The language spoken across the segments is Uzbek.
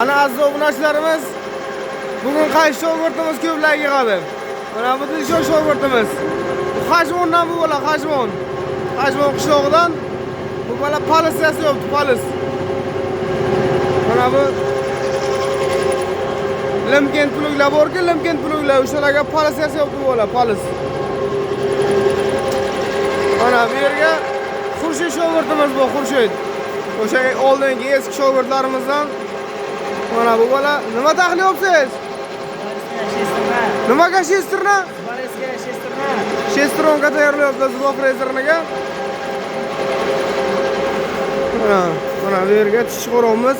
Ana aziz obunachilarimiz, bugun qaysi shogirdimiz ko'p layk yig'adi? Mana bu Dilshod shogirdimiz. Bu Hajmondan bu bola, Hajmon. Hajmon qishlog'idan bu bola palis yasayapti, palis. Mana bu Limkent pluglar borku, Limkent pluglar, o'shalarga palis yasayapti bu bola, palis. Mana bu yerga Xurshid shogirdimiz bu, Xurshid. O'sha oldingi eski shogirdlarimizdan. Mana bu bola nima taxlayapsiz? Шестерня. Nimaga шестерня? Борецкая шестерня. Шестерёнка tayyorlayapti zubofrezerniga. Mana, mana bu yerga tish chiqaryapmiz.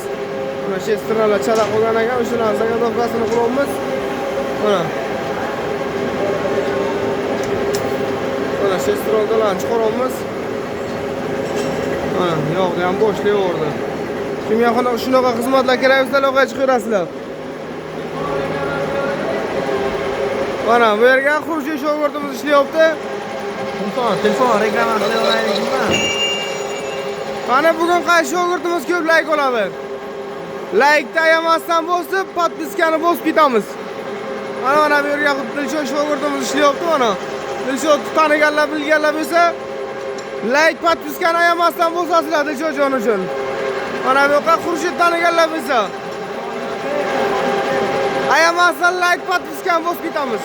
Mana шестерня lar chala qolgan ekan, o'shalarni заготовка sini qilyapmiz. Mana. Mana шестерёнка larni chiqaryapmiz. Mana, yo'qni ham boshlayverdi. Kimga shunaqa xizmatlar kerak bo'lsa, aloqaga chiqaverasizlar. Mana bu yerga Xurshid shogirdimiz ishlayapti. Telefon, telefon reklama qilyapman. Mana bugun qaysi shogirdimiz ko'p layk oladi? Laykni ayamasdan bosib, подписка ni bosib ketamiz. Mana mana bu yerga Dilshod shogirdimiz ishlayapti mana. Dilshod taniganlar, bilganlar bo'lsa, layk, подписка ni ayamasdan bosasizlar Dilshodjon uchun. Mana bu yoqqa Xurshid taniganlar bo'lsa, ayamasdan layk, подписка ni bosib ketamiz.